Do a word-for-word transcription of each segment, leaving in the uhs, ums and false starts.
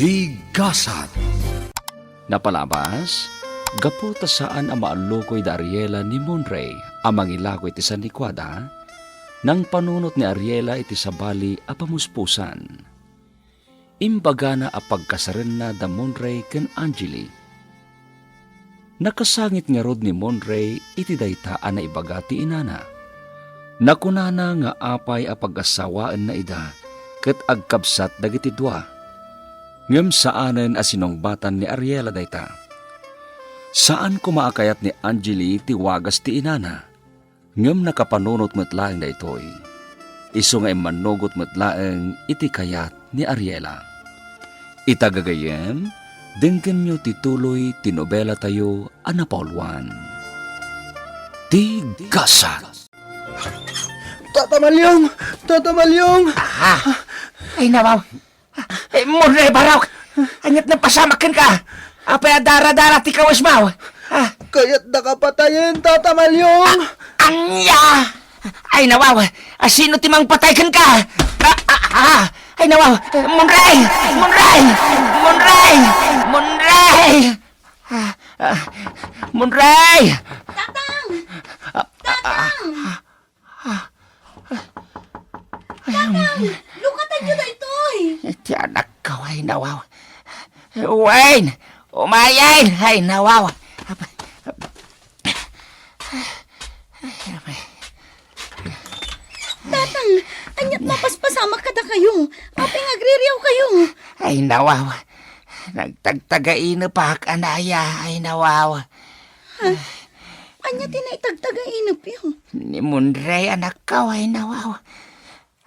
Ti gasat. Napalabas, gapu ta saan a maallukoy da Ariela ni Monray a mangilako iti sanlikuada, nangpanunot ni Ariela iti sabali a pamuspusan. Imbagana a pagkasarenna da Monray ken Angeli. Nakasangit ngarud ni Monray iti dayta a naibaga ti inana. Nakunana nga apay a pagasawaenna ida ket agkabsat dagiti dua. Ngem saanen a sinungbatan ni Ariela dayta. Saan koma a kayat ni Angeli ti wagas ti inana. Ngem nakapanunot met laeng daytoy. Isu nga immannugot met laeng iti kayat ni Ariela. Ita gagayyem, denggenyo ti tuloy ti nobelatayo a napauluan. Ti Gasat. Tata Malyong! Tata Malyong! Ah! Ay, nawaw! Eh, Monray Barok! Ania't napasamak kenka? Apay a dara-dara ti kawesmo? Ah. Kayatdaka patayen, Tata Malyong! Ania? Ay, nawaw! Ah, sino ti mangpatay kenka? Ah, ah, ah. Ay, nawaw! Monray! Monray! Monray! Monray! Ah, ah. Monray! Tatang! Ah, ah, ah. Tatang! Ah, ah, ay, Tatang, lukatanyo daytoy. Ti anakko, ay, nawaw. Wen, umayen, ay, nawaw. Tatang, ania't mapaspasamak kadakayo? Apay nga agririawkayo? Ay, nawaw. Nagtagtagainepak, anaya, ay, nawaw. Ha? Ania ti naitagtagainepo? Ni Monray, anakko, ay, nawaw.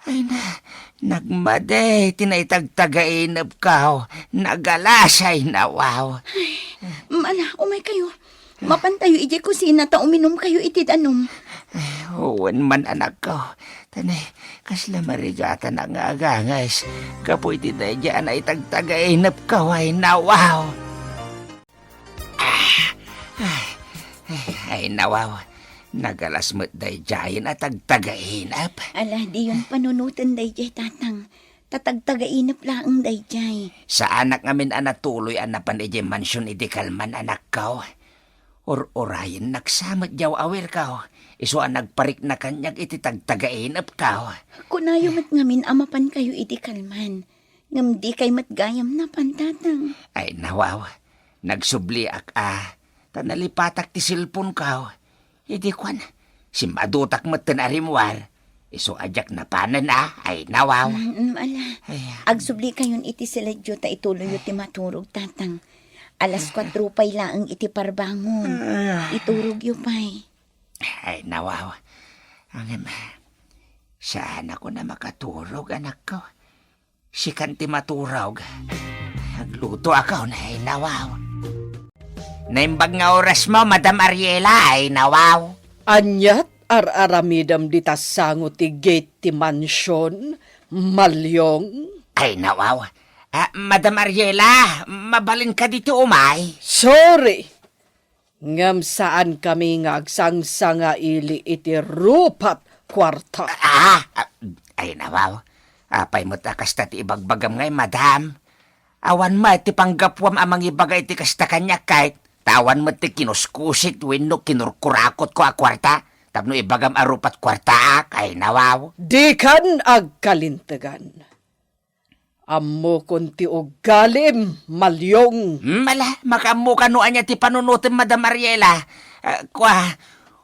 Ay na, nagmadi ti naitagtagainepo. Nagalas, ay, nawaw. Ay, ala, umaykayo. Mapantayo idiay kusina ta uminumkayo iti danum. Ay, wen man, anakko. Tani, kasla marigatanak nga aganges gapu iti daydiay a naitagtagainepo, ay, nawaw. Ah, ay, ay, ay, nawaw. Nagalas met daydiayen a tagtagainep. Ala, diyon panunoten daydiay, Tatang. Ta tagtagainep laeng daydiay. Saanak ngamin a natuloy a napan idiay mansion idi kalman, anakko. Ur-urayennak sa met diay aw-awirko. Isu a nagparikna kaniak iti tagtagainepko. Kunayo met ngamin a mapankayo iti kalman. Ngem dikay met gayam napan, Tatang. Ay, nawaw. Nagsubliak a, ta nalipatak ti cellphone-ko. Idi kuan, simmadutak metten a rimmuar. Isu a diak napanen a, ay, nawaw. Mm, mm, ala. Ay, ah. Agsublikayon iti siledyo ta ituloyyo ti maturog, Tatang. Alas kuatro pay laeng iti parbangon. Ah. Iturogyo pay. Ay, nawaw. Ngem, saanakon a makaturog, anakko. Sikan ti maturog. Aglutoakon, ay, nawaw. Naimbag nga orasmo, Madam Ariela, ay, nawaw. Ania't ar-aramidem dita sango ti gate ti mansion, Malyong? Ay, nawaw. Ah, Madam Ariela, mabalin kadi ti umay? Sorry. Ngem saankami nga agsangsangaili iti rupa't kuarta. Ah, ah, ay, nawaw. Apay met a kasta ti ibagbagam ngay, madam? Awan met ti panggapuam a mangibaga iti kasta kaniak, ket ta awan met ti kinuskusit wenno kinurkurakotko a kuarta tapno ibagam a rupa't kuartaak, ay, nawaw. Dikan agkalintegan. Ammokon ti ugalim, Malyong. Hmm, ala, makaammokan no ania ti panunotem, Madam Ariela. Ah, kua,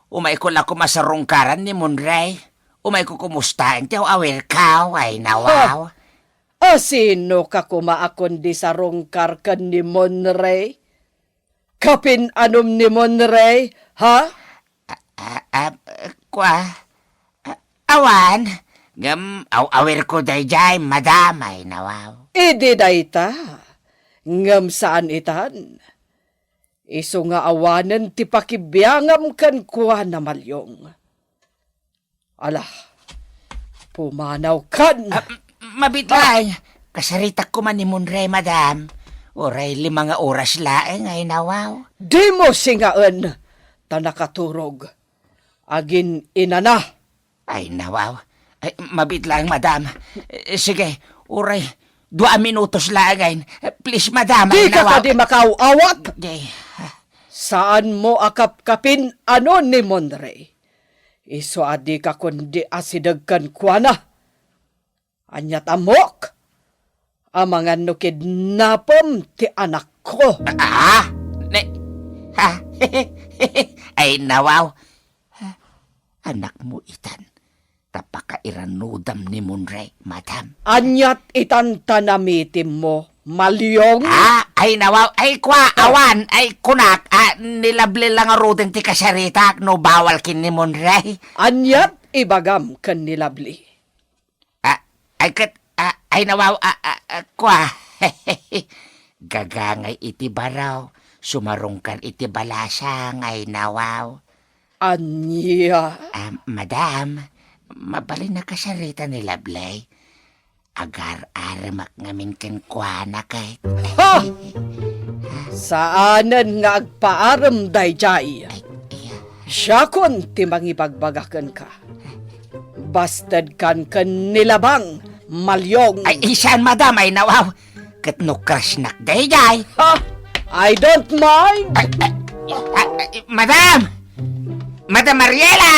umayko la koma sarungkaran ni Monray. Umayko kumustaen ti aw-awirko, ay, nawaw. Ah, asino ka koma a kundi sarungkar ken ni Monray? Kapin-anom ni Monray, ha? Ah, ah, ah, kua? Ah, awan, ngem aw-awirko daydiay, madam, ay, nawaw. Idi dayta, ngem saan itan. Isu nga awanen ti pakibiangam kenkuana, Malyong. Ala, pumanawkan. Ah, m-, mabiit laeng. Kasaritak koma ni Monray, madam. Uray lima nga oras laeng, ay, nawaw. Dimo singaen, ta nakaturog. Agin-inana. Ay, nawaw. Ay, mabiit laeng, madam. Eh, sige, uray Dua minutos laengen. Please, madam, ay, dika nawa-, kadi makaaw-awat? Di. Saanmo a kapkapin-ano ni Monrey? Isu a dika kundi asideg kenkuana. Aniat ammok? Amangan no kidnapem ti anakko. Ah? Ne-, ha? Ay, nawaw. Ha? Anakmo itan. Ta pakairanudam ni Monrey, madam. Aniat itan ta namitimmo, Maliong? Ah, ay, nawaw. Ay, kua, awan. Ay, kunak, ah, ni Lovely la ngaruden ti kasaritak no bawal ken ni Monrey. Aniat ibagam ken ni Lovely? Ah, ay ket, ah, ay, nawaw, ah, ah, ah, kua. Gagangay iti baro, sumarungkar iti balasang, ay, nawaw. Ania? Ah, madam, mabalin a kasarita ni Lovely. Agar-aremak ngamin kenkuana ket. Ha! Saanen nga agpaarem daydiay. Ay, iya. Siakon ti mangibagbaga kenka. Bastedkan ken ni Labang, Maliong. Ay, isan, madam, ay, nawaw. Ket no crush-nak daydiay. Ha? I don't mind. Ay, ay, ay, ay, madam! Madam Mariela!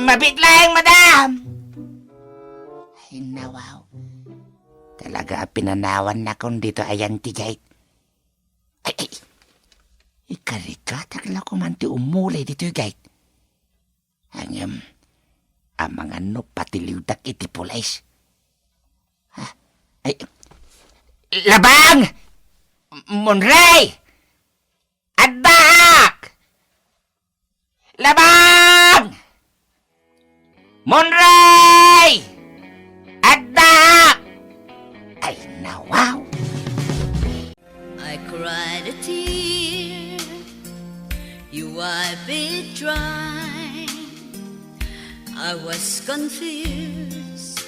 Mabiit laeng, madam! Ay, nawaw. Talaga a pinanawannakon ditoy ayan ti gate. Ay, ay. Ikarikatak la koman ti umulay ditoy gate. Ngem, amangan no patiliwdak iti pulis. Ah, ay, Labang! Monrey! Addaak! Labang! Monrey! Addaak! Ay, nawaw! I cried a tear, you wiped it dry. I was confused,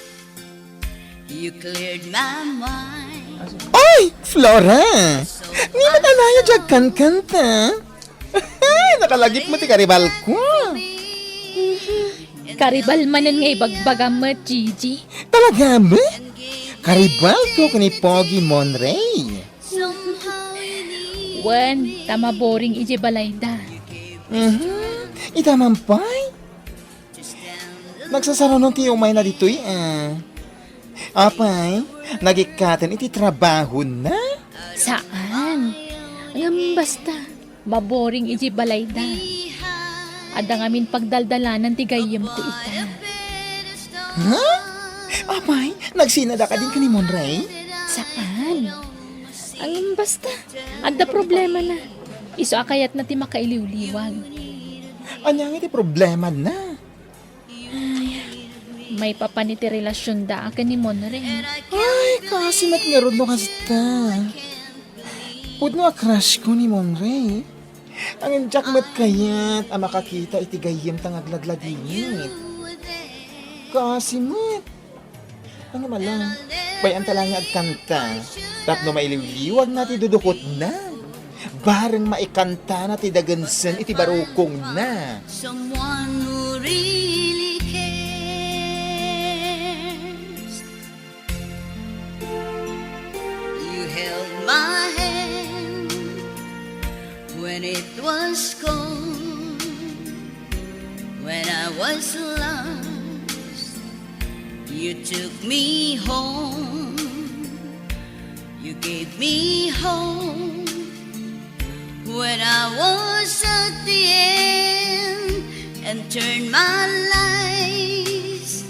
you cleared my mind. Oy, Flora! Ni makanaya diak kankanta? Nakalagip mo ti karibal ko. Karibal manen nga ibagbagam met, Gigi. Talaga met? Karibal ko ken ni Pogi Monrey. Wen, ta maboring idiay balayda. Mhm. Ita man pay? Nagsasaruno ti umayna ditoy, ah. Apay, nagikkaten iti trabahona? Saan. Ngem basta, maboring idiay balayda. Adda ngamin pagdaldalanan ti gayyemko ita. Ha? Apay, nagsinada kadin ken ni Monrey? Saan. Ngem basta, adda problemana. Isu a kayatna ti makailiwliwag. Ania nga ti problemana? Ay, maipapan iti relasionda a ken ni Monrey. Ay, kaasi met ngarud no kasta. Pudno a crush ko ni Monrey. Ngem diak met kayat a makakita iti gayyemta nga aglaglagingit. Kaasi met. Ngem ala, bay-anta laeng nga agkanta tapno mailiwliwagna ti dudukotna. Bareng maikantana ti dagensen iti barukongna. Someone who really cares. You held my hand when it was cold, when I was lost. You took me home. You gave me hope when I was at the end and turned my lies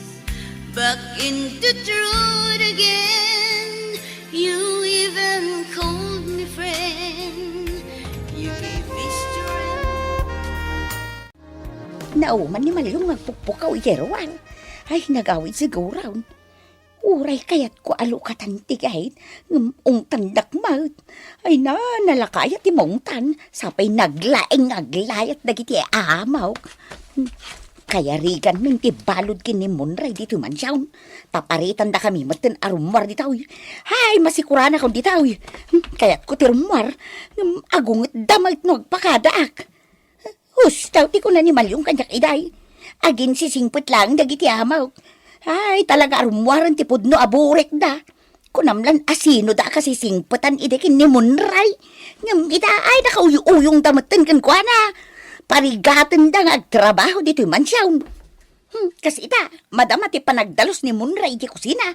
back into truth again. You even called me friend. You gave me strength. Nauman ni Maliong nga agpukpukaw iti ruar. Ay, nagawid siguron. Uray kayatko a lukatan ti gayt, ngem ungtandak met. Ay na, nalakayat ti maungtan, sapay naglaeng nga aglayat dagiti amok. Kayariganmin ti balud ken ni Monrey ditoy mansion. Paparitandakami metten a rummuar ditoy. Hay, masikuranakon ditoy. Kayatko ti rummuar, ngem agungetda met no agpakadaak. Husto ti kuna ni Maliong kaniak idiay. Aginsisingpet laeng dagiti amok. Ay, talaga a rummuaren ti pudno a burikda. Kunam lan a sinoda a kasisingpetan idi ken ni Monray. Ngem ita, ay, nakauyuyongda metten kenkuana. Parigatenda nga agtrabaho ditoy mansion. Hmm, kas ita, madama ti panagdalus ni Monray iti kusina.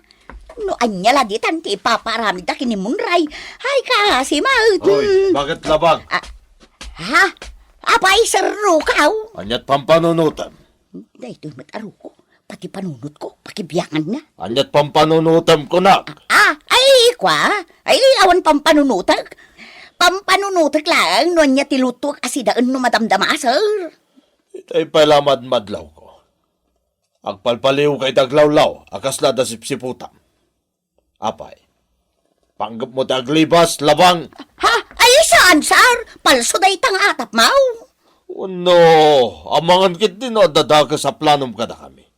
No ania la ditan ti ipapaaramidda ken ni Monray. Ay, kasi ma-, Oy, hmm. Bakit labag? Ah, ha? Apay, Sir Rukaw? Ania't pampanunutem? Daytoy met a ruko. Pati panunotko, pakibianganna. Ania't pampanunutem kunak? Ah, ay, kwa? Ay, awan pampanunotek. Pampanunotek laeng no ania ti lutok a sidaen no madamdama, sir. Itay pay la madmadlawko. Agpalpaliwka iti aglawlaw a kasla da sipsiputam. Apay, panggepmo ti aglibas, labang? Ha? Ay, saan, sir? Palso dayta nga atapmaw. Wenno, amangan ketdi no adda dakes a planom kadakami.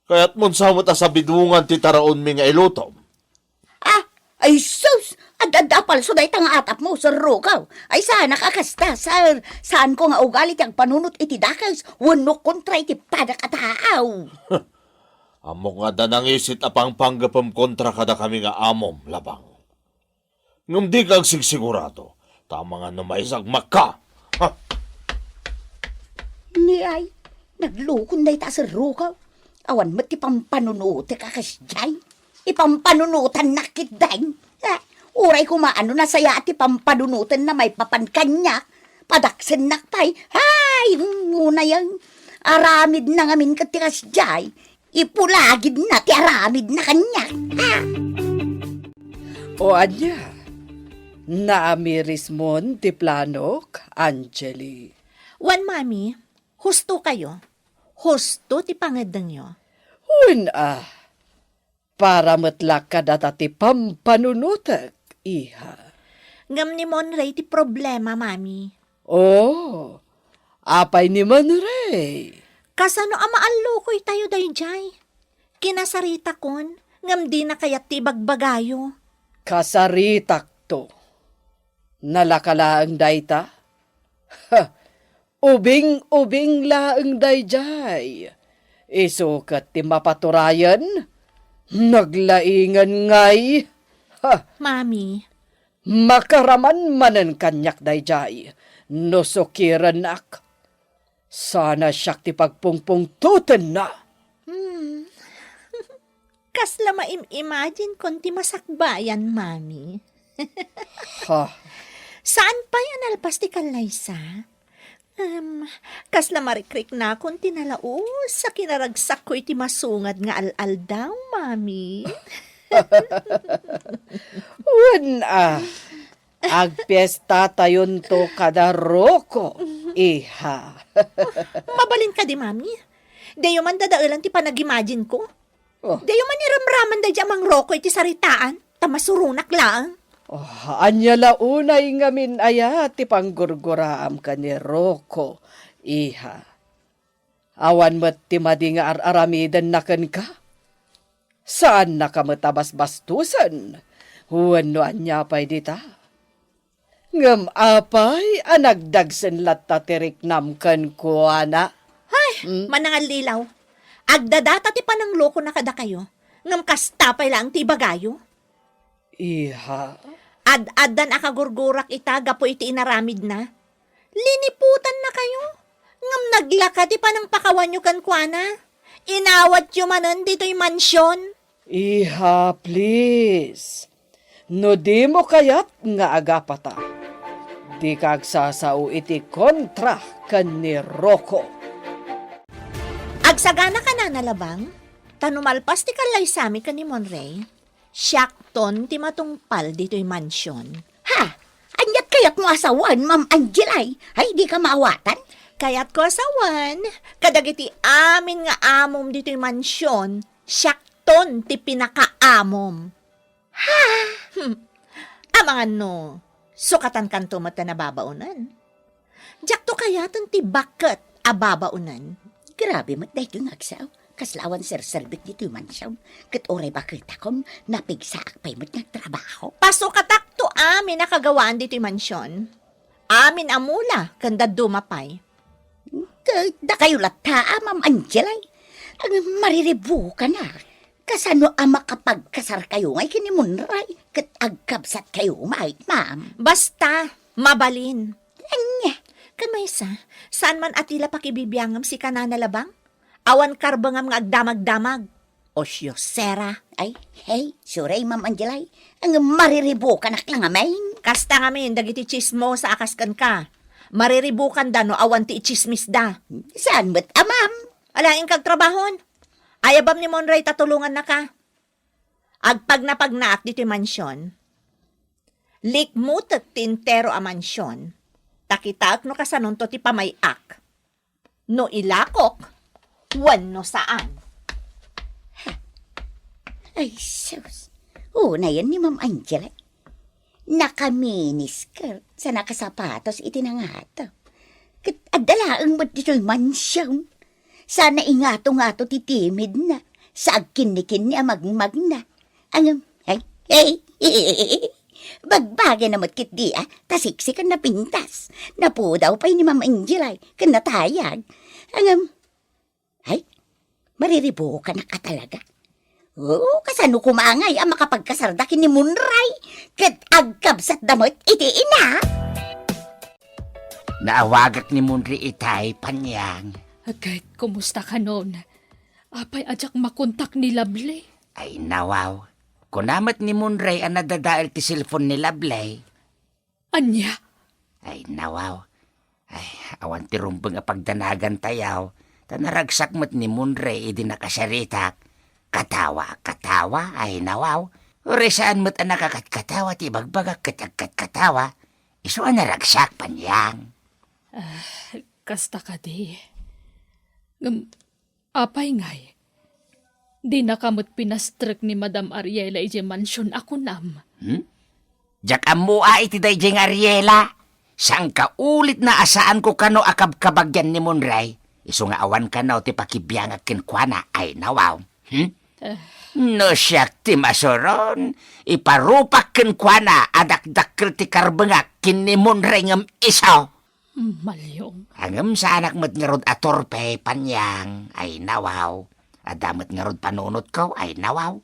Kayatmon sa met a sabidongan ti taraonmi nga ilutom. Ah, ay sus! Ad-adda a palso dayta nga atapmo, Sir Rukaw. Ay, saanak a kasta, sir. Saanko nga ugali ti agpanunot iti dakes wenno kontra iti padak a taaw. Ammok nga adda nangisit a pangpanggepem kontra kadakami nga amom, labang. Ngem dika agsigsigurado, ta amangan no maisagmakka. Ha? Ni ay, naglukon dayta a Sir Rukaw. Awan met ti pampanunotek a kasdiay. Ipampanunotannak ketdin. Ah, uray koma no nasayaat ti pampanunotenna maipapan kaniak, padaksennak pay. Ay, ngunayang aramidna ngamin ket ti kasdiay. Ipulagidna ti aramidna kaniak. Ah! O ania, naamirismon ti planok, Angeli? Wen, Mami, husto kayo. Husto ti pangeddengyo. Wen a, para met la kadata ti pampanunotek, iha. Ngem ni Monray ti problema, Mami. Oh, apay ni Monray? Kasano a maallukoytayo daydiay? Kinasaritakon, ngem dina kayat ti ibagbagayo. Kasaritakto. Nalaka laeng dayta? Ha! Ubing-ubing laeng daydiay. Isu ket ti mapaturayen? Naglaingen ngay? Ha! Mami. Makaraman manen kaniak daydiay no sukirennak. Sana siak ti pagpungpungtotenna. Hmm. Kasla maim-imagine kon ti masakbayan, Mami. Ha? Saan pay a nalpas ti kallaysa? Em, kasla marikriknakon ti nalaus a kinaragsakko iti masungad nga al-aldaw, Mami. Wen a, agpiesta tayonto kada Rocco, iha. Mabalin kadi, Mami? Diyo man dadaelan ti panag-imagine ko? Oh. Diyo man iramraman daydi a mangroko iti saritaan, ta masuronak laeng. Oh, ania la unay ngamin aya ti panggurguraam ken ni Rocco, iha? Awan met ti madi nga ar-aramidenna kenka? Saannaka met a basbastosen wenno ania pay dita? Ngem apay a nagdagsen latta ti riknam kenkuana? Ay, hmm? Manangallilaw. Agdadata ti pananglokona kadakayo, ngem kasta pay laeng ti ibagayo. Iha? Ad-addan a kagurgurak ita gapu iti inaramidna. Liniputannakayo, ngem naglaka ti panangpakawanyo kenkuana. Inawatyo manen ditoy mansion. Iha, please. No dimo kayat nga agapata, dika agsasao iti kontra ken ni Rocco. Agsagana kanana, Labang, ta no malpas ti kallaysami ken ni Monray, siakton ti matungpal ditoy mansion. Ha? Aniat kayatmo a sawen, Ma'am Angel, ay? Ay, dika maawatan? Kayatko a sawen kadagiti amin nga amom ditoy mansion, siakton ti pinakaamom. Ha? Hmm. Amangan no, sukatankanto met a nababaonen. Diakto kayaten ti baket a babaonen. Grabe met daytoy nga agsao. Kasla awan serserbik ditoy mansion. Ket uray baketakon, napigsaak pay met nga agtrabaho. Pasukatakto amin a kagawaan ditoy mansion. Amin a mula ken dadduma pay. Ket dakayo latta, a, Ma'am Angel, ay. Ang mariribukanak. Kasano a makapagkasarkayo ngay ken ni Munray ket agkabsatkayo met, ma'am? Basta, mabalin. Ania? Ken maysa, saan man a ti la pakibibiangem sika, Nana Labang? Awan karbengam nga agdamagdamag. Osiosera. Ay, hey, sorry, Ma'am Angelay. Ang mariribukanak lang amin. Kasta ngamin, dagiti tsismosa a kas kenka. Mariribukanda no awan ti itsismisda. Saan met a, ma'am? Ala, inka agtrabahon. Ayabam ni Monray ta tulongannaka. Agpagnapagnaak ditoy mansion. Likmutek ti entero a mansion, ta kitaek no kasanonto ti pamay-ak. No ilakok, wenno saan. Ay, sus. Unayen ni Ma'am Angela. Naka-miniskirt sa nakasapatos iti nangato. Ket adda laeng met ditoy mansion. Sana ingato-ngato ti timidna, sa agkinnikinni a magmagna. Ngem, ay, ay, bagbagayna met ketdi a, ta seksi ken napintas. Napudaw pay ni Ma'am Angela, ken natayag. Ngem, ay, mariribukanak a talaga. O, kasano koma ngay a makapagkasarda ken ni Munray, ket agkabsatda met iti ina? Naawagak ni Munray itay, Panyang. Ket kumusta kanon? Apay a diak makontak ni Lovely? Ay, nawaw. Kuna met ni Munray a nadadael ti cellphone ni Lovely. Ania? Ay, nawaw. Ay, awan ti rumbeng a pagdanagantayo, ta naragsak met ni Munray idi nakasaritak. Katawa, katawa, ay, nawaw. Uray saan met a nakakatkatawa ti ibagbagak ket agkatkatawa. Isu a naragsak, Panyang. Ah, kasta kadi. Ngem, apay ngay? Dinaka met pinastrek ni Madam Ariela idiay mansion a kunam. Hmm? Diak ammo a iti daydiay nga Ariela. Sangkaulit na a saanko kano a kabkabagian ni Munray. Isu nga awan kano ti pakibiangak kenkuana, ay nawaw. Hmm? Eh. No siak ti masuron, iparupak kenkuana a dakdakkel ti karbengak ken ni Munray ngem isu. Malyong. Ngem saanak met ngarud a torpe, Panyang, ay nawaw. Adda met ngarud panunotko, ay nawaw.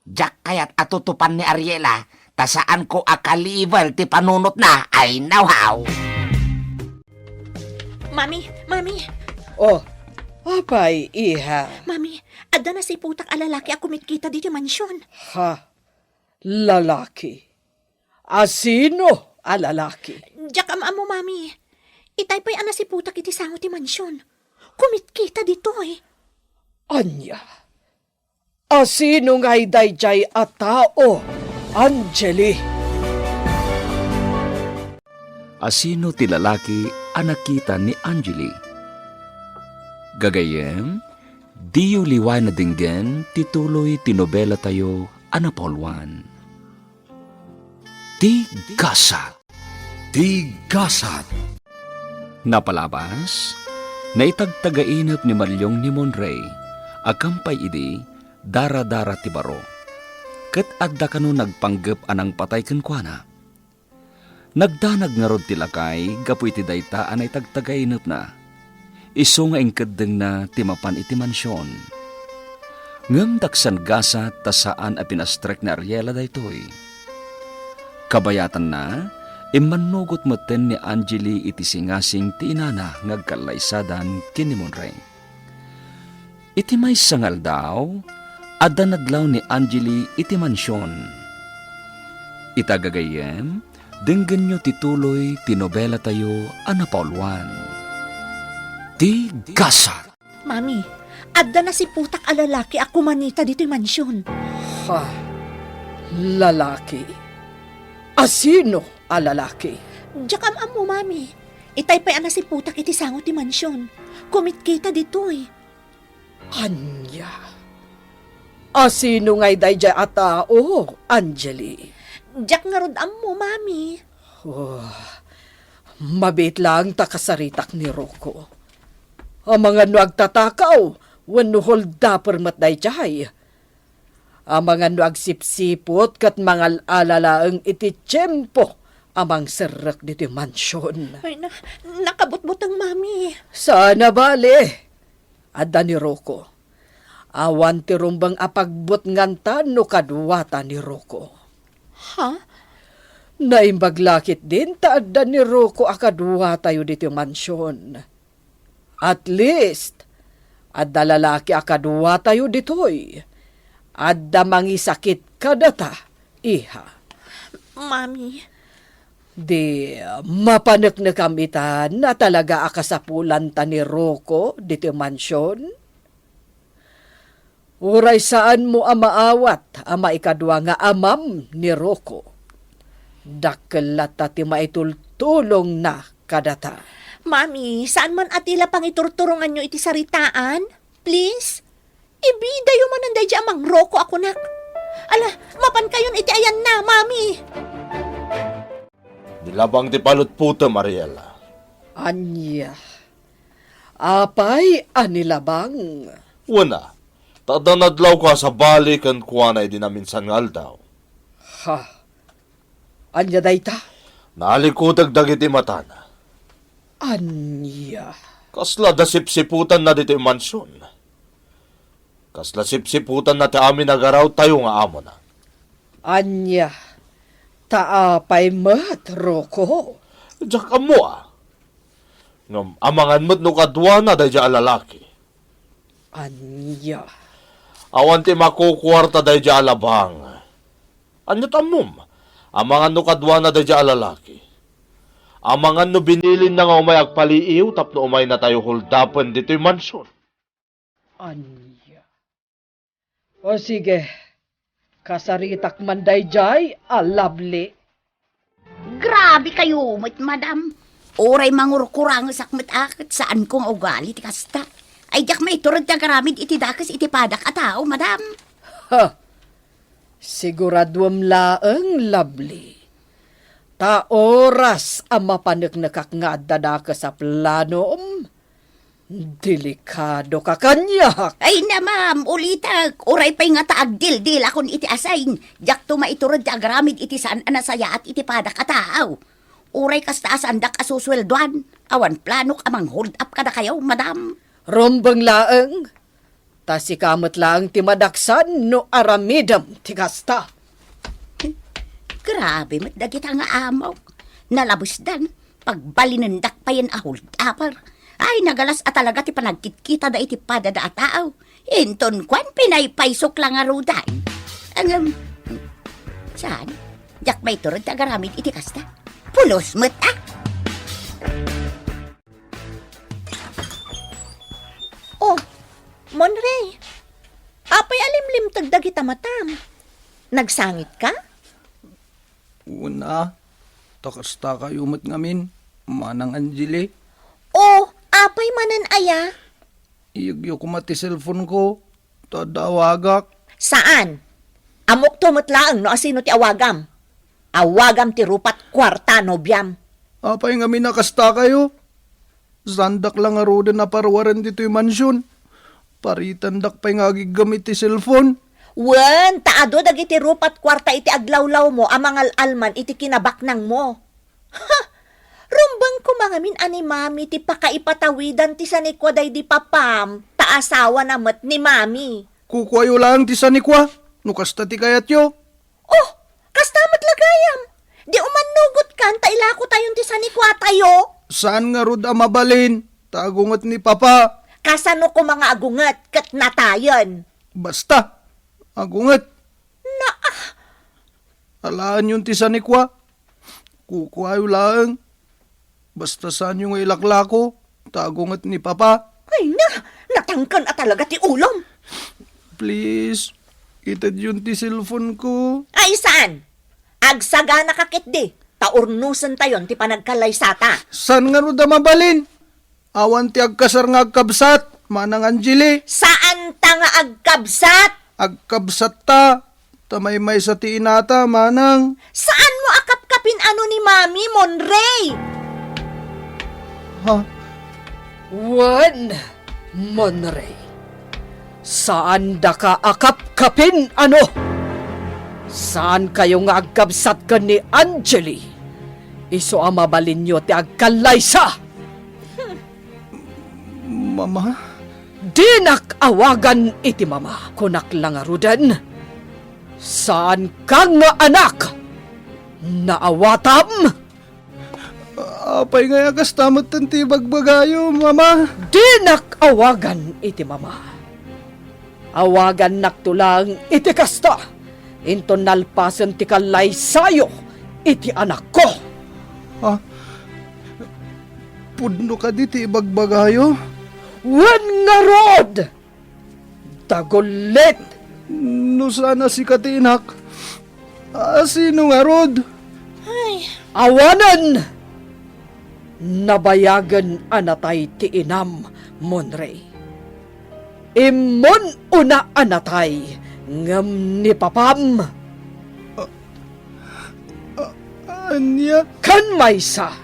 Diak kayat a tutupan ni Ariela, ta saanko a ka-level ti panunotna, ay nawaw. Mami, Mami. Oh, apay, iha? Mami, adda nasiputak a lalaki a kumitkita diti mansion. Ha? Lalaki? Asino a lalaki? Diak am-ammo, Mami. Itay pay a nasiputak iti sango ti mansion. Kumitkita ditoy. Ania? Asino ngay daydiay a tao, Angeli? Asino ti lalaki a nakita ni Angeli? Gagayyem, diyo liwayan a denggen ti tuloy ti nobelatayo a napauluan. Ti gasat. Ti gasat. Napalabas, naitagtagainep ni Malyong ni Monray, a kampay idi, daradara ti baro. Ket adda kano nagpanggep a nangpatay kenkuana. Nagdanag ngarud ti lakay gapu iti dayta a naitagtagainepna. Isu nga inkeddengna ti mapan iti mansion. Ngem daksan gasat ta saan a pinastrek ni Ariela daytoy. Kabayatanna, immannugot metten ni Angeli iti singasing ti inana nga agkallaysadan ken ni Monray. Iti maysa nga aldaw, adda nadlaw ni Angeli iti mansion. Ita gagayyem, denggenyo ti tuloy ti nobelatayo a napauluan. Ti gasat. Mami, adda nasiputak a lalaki a kumanita ditoy mansion. Ha? Lalaki? Asino a lalaki? Diak am-ammo, Mami. Itay pay a nasiputak iti sango ti mansion. Kumitkita ditoy. Ania? Asino ngay daydiay a tao, Angeli? Diak ngarud ammo, Mami. Oh, mabiit laeng ta kasaritak ni Rocco. Amangan no agtatakaw wenno holdaper met daydiay. Amangan no agsipsipot ket mangal-ala laeng iti tiempo a mangserrek ditoy mansion. Ay, na-, nakabutbuteng, Mami. Saan a bale. Adda ni Rocco. Awan ti rumbeng a pagbutnganta no kaduata ni Rocco. Ha? Naimbag la ketdin ta adda ni Rocco a kaduatayo ditoy mansion. At least, adda lalaki a kaduatayo ditoy. Adda mangisakit kadata, iha. Mami. Di mapaneknekam ita na talaga a kasapulanta ni Rocco ditoy mansion? Uray saanmo a maawat a maikadua nga amam ni Rocco, dakkel latta ti maitultulongna kadata. Mami, saan man a ti la pangiturturonganyo iti saritaan? Please? Ibidayo manen daydi a mangroko a kunak. Ala, mapankayon iti ayanna, Mami! Nilabang ti palutpotem, Ariel. Ania? Apay a nilabang? Wen a, ta adda nadlawko a sabali kenkuana idi naminsan nga aldaw. Ha? Ania dayta? Naalikuteg dagiti matana. Ania? Kasla adda sipsiputanna ditoy mansion. Kasla sipsiputanna ti amin a garawtayo nga amona. Ania? Ta apay met, Rocco? Diak ammo a. Ngem amangan met no kaduana daydi a lalaki. Ania? Awan ti makukuarta daydi a labang. Ania ti ammom? Amangan no kaduana daydi a lalaki. Amangan no binilinna nga umay agpaliiw tapno umaynatayo holdapen ditoy mansion. Ania? O sige, kasaritak man daydiay a Lovely. Grabe kayo met, madam. Uray mangurkurangesak met a ket saanko nga ugali ti kasta. Ay, diak maiturod ti agaramid iti dakes iti padak a tao, madam. Ha! Siguraduem laeng, Lovely. Ta oras a mapaneknekak nga adda dakes a planom, delikado ka kaniak. Ay na, ma'am, ulitek. Uray pay nga ta agdildilakon iti asayn, diakto maiturod ti agaramid iti saan a nasayaat iti padak a tao. Uray kasta a saandak a susueldoan, awan planok a mang-hold up kadakayo, madam. Rumbeng laeng. Ta sika met laeng ti madaksan no aramidem ti kasta. Grabe met dagita nga amok. Nalabesdan, pagbalinendak payen a hold-upper. Ay, nagalas a talaga ti panagkitkitada iti padada a tao. Inton kuan, pinaypaysok la ngarudan. Ngem, saan? Diak maiturod ti agaramid iti kasta. Pulos met, a! Oh, Monrey, apay a limlimteg dagita matam? Nagsangit ka? Una, ta kasta kayo met ngamin, Manang Angeli. Oh, apay manen aya? Iyegyo koma ti cellphone ko, ta adda awagak. Saan? Ammokto met laeng no asino ti awagam. Awagam ti rupat kuarta, nobiam. Apay ngamin a kasta kayo? Saandak la ngaruden a paruaren ditoy mansion. Paritendak pay nga agiggam iti cellphone. Wen, ta adu dagiti rupat kuarta iti aglawlawmo a mangal-alman iti kinabaknangmo. Ha! Rumbeng koma ngamin a ni Mami ti pakaipatawidan ti sanikua daydi papam, ta asawana met ni Mami. Kukuayo laeng ti sanikua, no kasta ti kayatyo. Oh, kasta met la gayam. Di umannugotkan ta ilakotayon ti sanikuatayo. Saan ngarud a mabalin, ta agunget ni Papa. Kasano koma nga agunget ket natayen? Basta, agunget. Na, ah. Alaenyon ti sanikua. Kukuayo laeng. Basta saanyo nga ilaklako, ta agunget ni Papa. Ay na, natangken a talaga ti ulom. Please, itedyon ti cellphone ko. Ay, saan? Agsagana ka ketdi, ta urnosentayon ti panagkallaysata. Saan ngarud a mabalin? Awan ti agkasar nga agkabsat, Manang Angeli. Saan ta nga agkabsat? Agkabsat ta, ta maymaysa ti inata, Manang. Saanmo a kapkapin-ano ni Mami, Monrey? Ha? Wen, Monrey. Saandaka a kapkapin-ano? Saankayo nga agkabsat ken ni Angeli? Isu a mabalinyo ti agkallaysa. Mama? Dinak awagan iti mama, kunak la ngaruden. Saanka nga anak. Naawatam? Apay ngay a kasta metten ti ibagbagayo, Mama? Dinak awagan iti mama. Awagannakto laeng iti kasta, inton nalpasen ti kallaysayo iti anakko. Ah, pudno kadi ti ibagbagayo? Wen ngarud! Dagullit! No saan a sika ti inak, a sino ngarud? Ay. Awanen! Nabayagen a natay ti inam, Monre. Immon una a natay, ngem ni papam. A-, a-, ania? Ken maysa,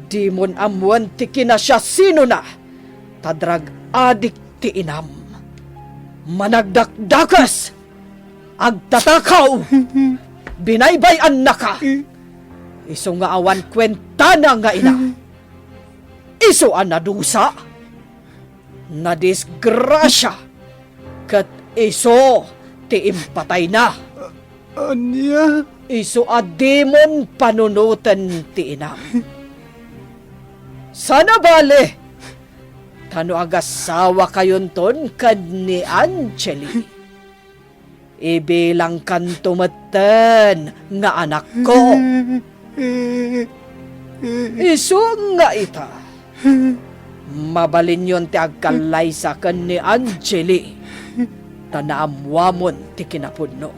dimon ammoen ti kinasiasinona, ta drug addict ti inam. Managdakdakes, agtatakaw, binaybay-annaka. Isu nga awan kuentana nga ina. Isu a nadusa, nadisgrasia, ket isu ti impatayna. Ania? Isu a dimon panunoten ti inam. Saan a bale, ta no agasawakayonton ken ni Angeli, ibilangkanto metten nga anakko. Isu nga ita, mabalinyon ti agkallaysa ken ni Angeli, ta naammuamon ti kinapudno.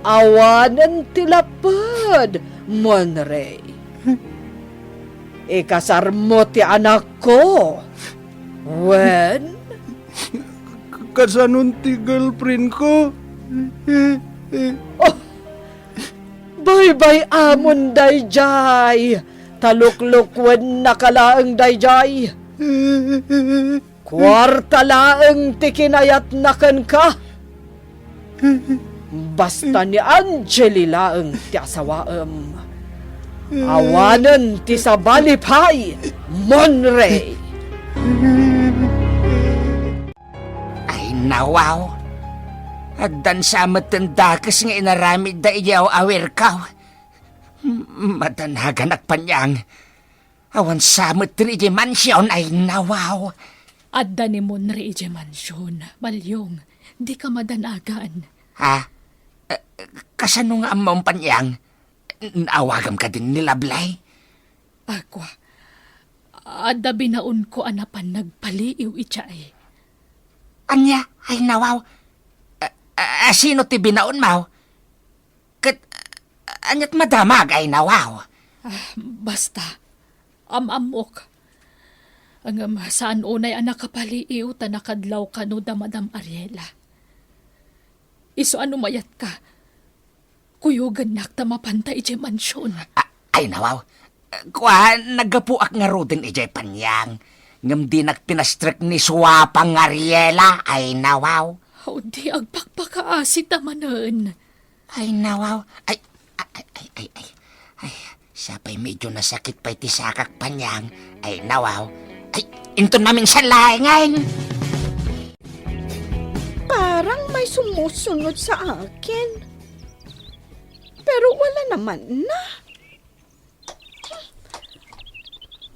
Awanen ti lapud, Monre. Ikasarmo ti anakko. Wen? Kasanon ti girlfriend ko? Oh, baybay-amon dayjay, ta luklukuennaka laeng dayjay. Kuarta laeng ti kinayatna kenka. Basta ni Angeli laeng ti asawaem. Awanen ti sabali pay, Monre. Ay, nawaw. Addan sa metten dakes nga inaramidda idiay aw-awirko. M-, madanaganak paniang. Awan sa met diri idiay mansion, ay nawaw. Adda ni Monre idiay mansion, Malyong. Dika madanagan. Ha? Eh, kasano nga ammom paniang? Naawagam kadin ni Lablay? Agwa, adda binaonko a napan nagpaliiw idiay. Ania? Ay nawaw. A, a, a, sino ti binaonmo? Ket, a, aniat madamag, ay nawaw? Ah, basta, am-ammok. Ngem saan unay a nakapaliiw ta nakadlaw kano da Madam Ariela. Isu a no mayatka, kuyogennak ta mapanta idiay mansion. A, ay nawaw. Kua, naggapuak ngaruden idiay paniang. Ngem dinak pinastrek ni suapang nga Ariela, ay nawaw. O, di agpakpakaasi ta manen. Ay, nawaw. Ay, ay, ay, ay, ay. Ay, sapay medyo nasakit pay ti sakak paniang. Ay, nawaw. Ay, inton maminsan laengen. Parang may sumusunod sa akin. Pero wala naman na.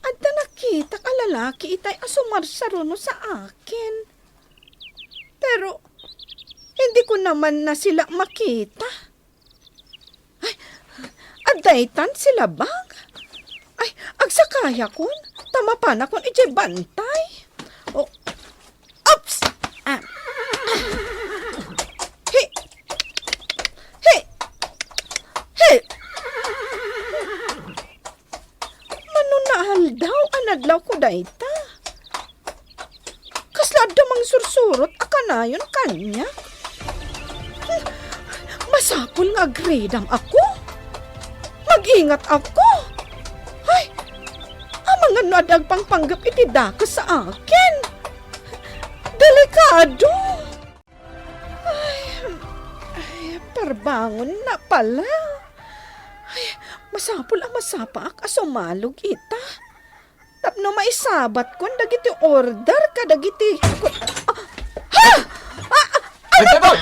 Adda nakitak a lalaki itay a sumarsaruno sa akin. Pero, hindi ko naman na sila makita. Ay, adda itan sila bang? Ay, agsakayakon, ta mapanakon idiay bantay. O, oops! Ah. Hi! Hi! Hi! Mano nga aldaw a nadlawko dayta? Kasla adda mangsursurot a kanayon kaniak? Hmm, masapul nga agridam ako. Mag-ingat ako. Ay, amangan no adda agpangpanggep iti dakes sa akin. Delikado. Ay, ay, parbangon na pala. Ay, masapul a masapaak a sumalog ita. Tapno maisabatkon dagiti order kadagiti ku-, ah, ha? Ah, ah, Ay, ano Tetoy!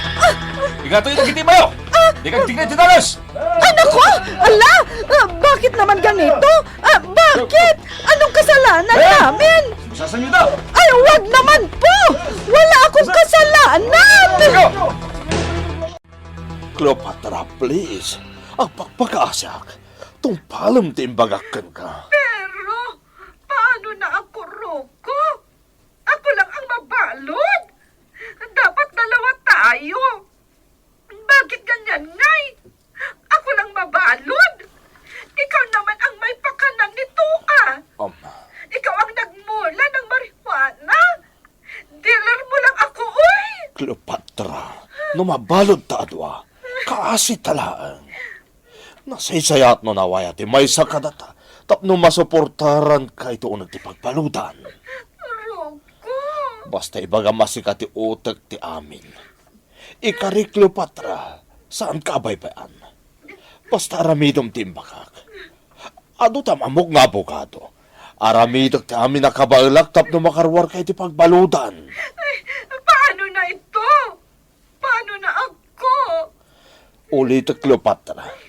Igatoy dagiti mayo! Di kagtigna ti dalas! Anak ko! Ala! Ah, bakit naman ganito? Ah, bakit? Anong kasalanan namin? Sasanyo daw! Ay, wag naman po! Wala akong kasalanan! Ikaw! Cleopatra, please. Agpakpakaasiak. Tungpalem ti imbagak kenka. Pero, paano na ako, Rocco? Ako lang ang mabalod. Dapat dalawa tayo. Bakit ganyan, ngay? Ako lang mabalod. Ikaw naman ang may pakanan nito, ah. Um. Ikaw ang nagmula ng marijuana. Dealer mo lang ako, uy! Cleopatra, no mabalod ta a dua, kaasi ta laeng. Nasaysayaat no nawaya ti maysa kadata tapno masuportaranka iti uneg ti pagbaludan. Rocco! Basta ibagam a sika ti utek ti amin. Ikari, Cleopatra, saanka a baybay-an. Basta aramidem ti imbagak. Adu ti am-ammok nga abogado. Aramidek ti amin a kabaelak tapno makaruarka iti pagbaludan. Ay, paano na ito? Paano na ako? Ulitek, Cleopatra.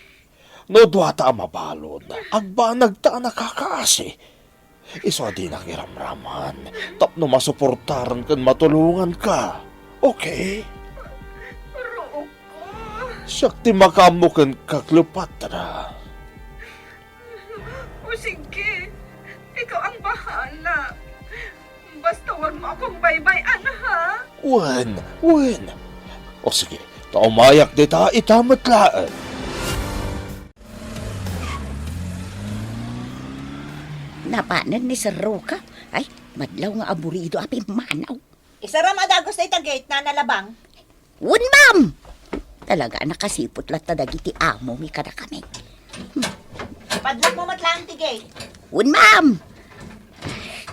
No duata a mabalod, agbanagta a nakakaasi. Isu a dinak iramraman tapno masuportaran ken matulonganka. Okay? Rocco. Siak ti makaammo kenka, Cleopatra. O sige, ikaw ang bahala. Basta wag mo akong baybay-an, ha? Wen, wen. O sige, ta umayak dita, ita met laeng. Napanen ni Sir Roca. Ay, madlaw nga aburido a pimmanaw. Isaram a dagus dayta gate, Nana Labang. Wen, ma'am! Talaga a nakasiput latta dagiti amomi kadakami. Padlock mo met laeng ti gate. Wen, ma'am!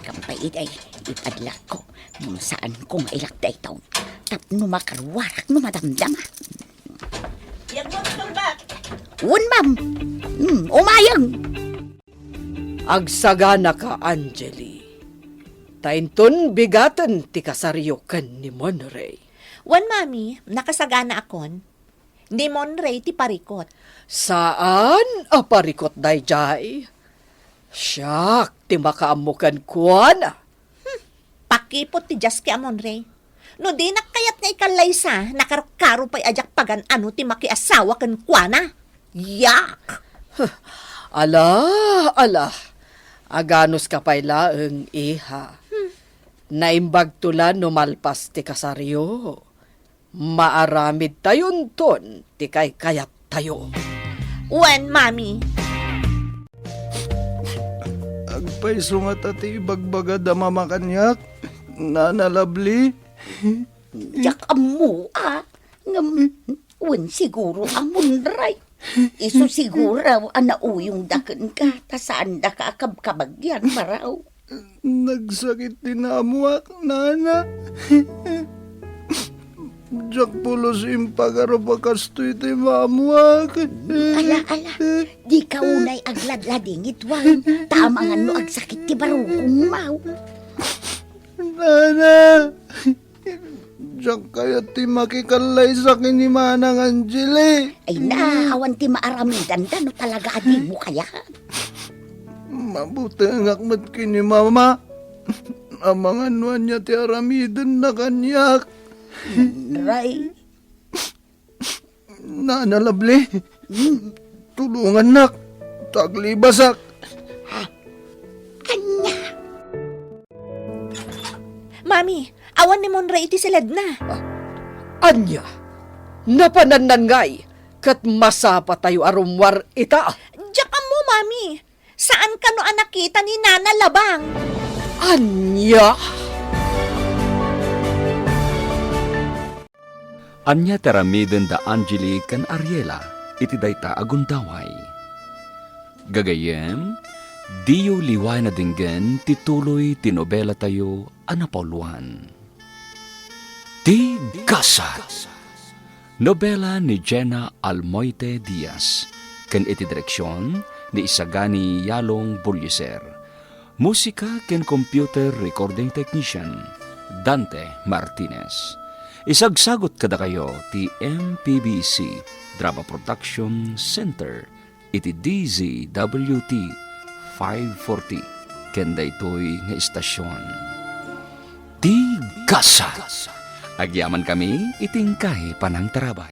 Kampay itay, ipadlock ko. Ngem saanko nga ilak daytoy. Tapno makaruarak no madamdama. Iyag mo ti tulbak. Wen, ma'am! Hmm, umayeng! Agsaganaka, Angeli. Ta inton bigaten ti kasaryo ken ni Monrey. Wen, Mami, nakasaganaakon. Ni Monrey ti parikot. Saan a parikot daydiay? Siak ti makaammo kenkuana. Hmm, pakiput ti diaski a Monrey. No dinak kayat nga ikallaysa, nakarukkaro pay a diak pagan-ano ti makiasawa kenkuana. Yak! Ala, ala. Aganuska pay laeng, iha. Hmm. Naimbagto la no malpas ti kasaryo. Maaramidtayonton ti kaykayattayo. Wen, Mami. Agpayso ngata ti ibagbagada, Mama, kaniak, Nana Lovely? Diak ammo, a. Ngem, wen siguro a Monrey. Isu siguro a nauyongda kenka, ta saandaka a kabkabagyan, maraw. Nagsakit ti naammoak, Nana. Diak pulos impagarup a kastoy ti maammoak. Ala, ala, dika unay agladladingit, wen, ta amangan no agsakit ti barukongmo. Nana, diak kayat ti makikallaysa ken ni Manang Angeli. Ay na, awan ti maaramidanda no talaga a dimo kayat. Mabutengak met ken ni Mama. Amangan no ania ti aramidenna kaniak. Monrey. Nana Lovely, hmm, tulongannak, ta aglibasak. Ha? Ania? Mami, awan ni Monrey iti siledna. Ah, ania? Napanannan ngay, ket masapatayo a rummuar ita. Diak ammo, Mami. Saan kano a nakita ni Nana Labang? Ania? Ania ti aramiden da Angeli ken Ariela iti dayta a gundaway? Gagayyem, diyo liwayan a denggen ti tuloy ti nobelatayo a napauluan. Ti Gasat. Nobela ni Jenna Almoite Diaz, ken iti direksion ni Isagani Yalong Bullieser. Musika ken computer recording technician, Dante Martinez. Isagsagut kadakayo ti M P B C Drama Production Center iti D Z W T five forty ken daytoy nga istasion. Ti gasa. Agyaman kami iti inkay panangtarabay.